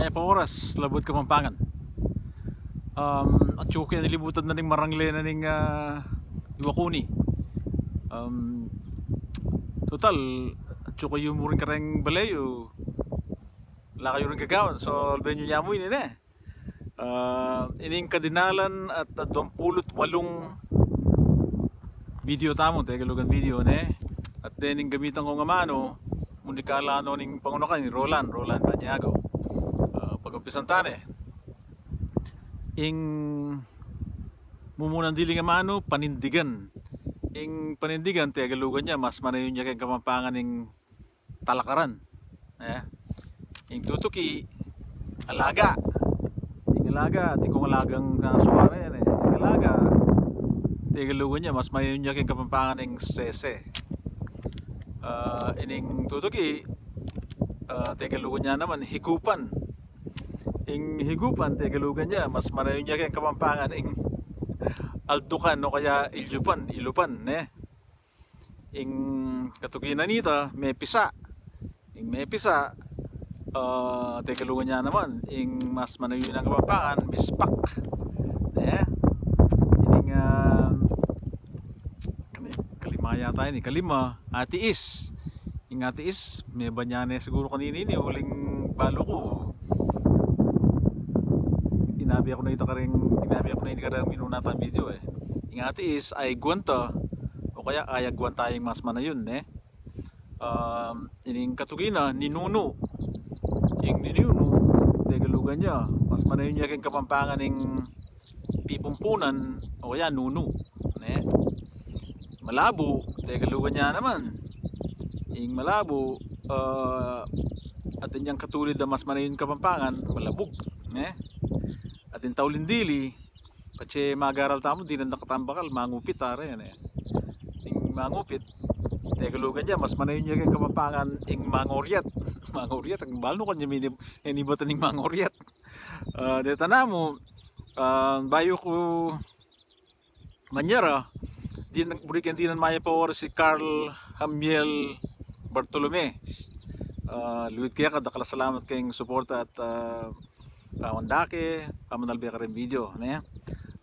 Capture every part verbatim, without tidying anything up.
Mayap a oras, Labuad Kapampangan. Um, atyu ku ya, nilibutan na ning marangle na ning, ah, iwakuni. Um, total, atyu kayu mu rin kareng bale yu, ala kayu rin gagawan, so alben yu ya mu ini, ne? Ah, ining kadinalan at duampulu't walung video tamu, Tegalugan video, ne? At dening gamitan kung amanu, munikala no ning pangunakan, i Roland, Roland Maniago. Ah, pag-umpisan ta ne. Ing mumunang diling amanu, panindigan. Ing panindigan, Tegalugan ya, mas manayun ya keng Kapampangan ing talakaran. Eh, ing tutuki, alaga. Ing alaga, atin kung alagang, ah, suwara yan, eh. Ing alaga, Tegalugan ya, mas manayun ya keng Kapampangan ing sese. Ah, ining tutuki, ah, Tegalugan ya naman, higupan. Ing higupan, Tegalugan ya, mas manayun ya keng Kapampangan ing aldukan o kaya ilyupan, ilupan, ne? Ing katuki na nita, mepisa. Ing mepisa, ah, Tegalugan ya naman, ing mas manayun nang Kapampangan, mispak. Ne? Ining, ah, kani-, kalima yata ini, kalima, atiis. Ing atiis, mebanyan ne siguru kanini ini, uling balu ku, inabi ku na ita kareng, inabi ku na ini kareng minuna tang video, eh. Ing atiis, ayagwan ta, o kaya ayagwan ta ing mas manayun, ne? Um, ining katuki na, ninunu. Ing ninunu, Tegalugan ya, mas manayun ya keng Kapampangan ing pipumpunan o kaya nunu, ne? Malabo, Tegalugan ya naman. Ing malabo, ah, atin yang katulid a mas manayun Kapampangan, malabug, ne? Atin tauli dili, patse mag-aral tamu, dinan da katang bakal, mangupit, ara yan, eh. Ing mangupit, Tegalugan ya, mas manayun ya keng Kapampangan ing mangoryat. Mangoryat, ing balu ku kanyan ini, ini batan ing mangoryat. Ah, deta namu, ah, bayu ku manyara, din, buri keng dinan mayap a oras, i Carl Hamiel Bartolome. Ah, luid keka, dakal a salamat keng suporta at, ah, pamandake, pamanalbe kareng video, ne?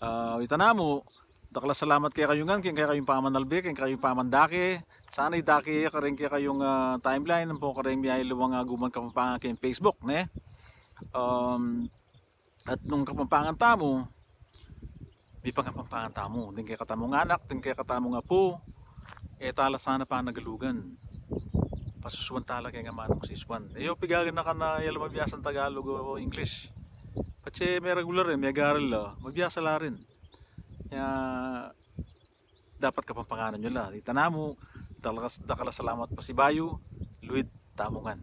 Ah, ita namu, dakal a salamat kekayu ngan keng kekayung pamanalbe, keng kekayung pamandake. Sana idake ya kareng kekayung, ah, timeline, ampo kareng miyaliwang, ah, guman Kapampangan keng Facebook, ne? Um, at nung Kapampangan tamu, mipangapampangan tamu, ding kekatamung anak, ding kekatamung apu, e ta la sana panagalugan. Pasusuan ta la keng amanung sisuan. E yu pigaganakan a e la mabiasa ing Tagalog o English. Patse me-regular, e, megaral la, mabiasa la rin. Ya, dapat Kapampanganan yu la. Ita namu, dakal a, dakal a salamat pasibayu, luid tamu ngan.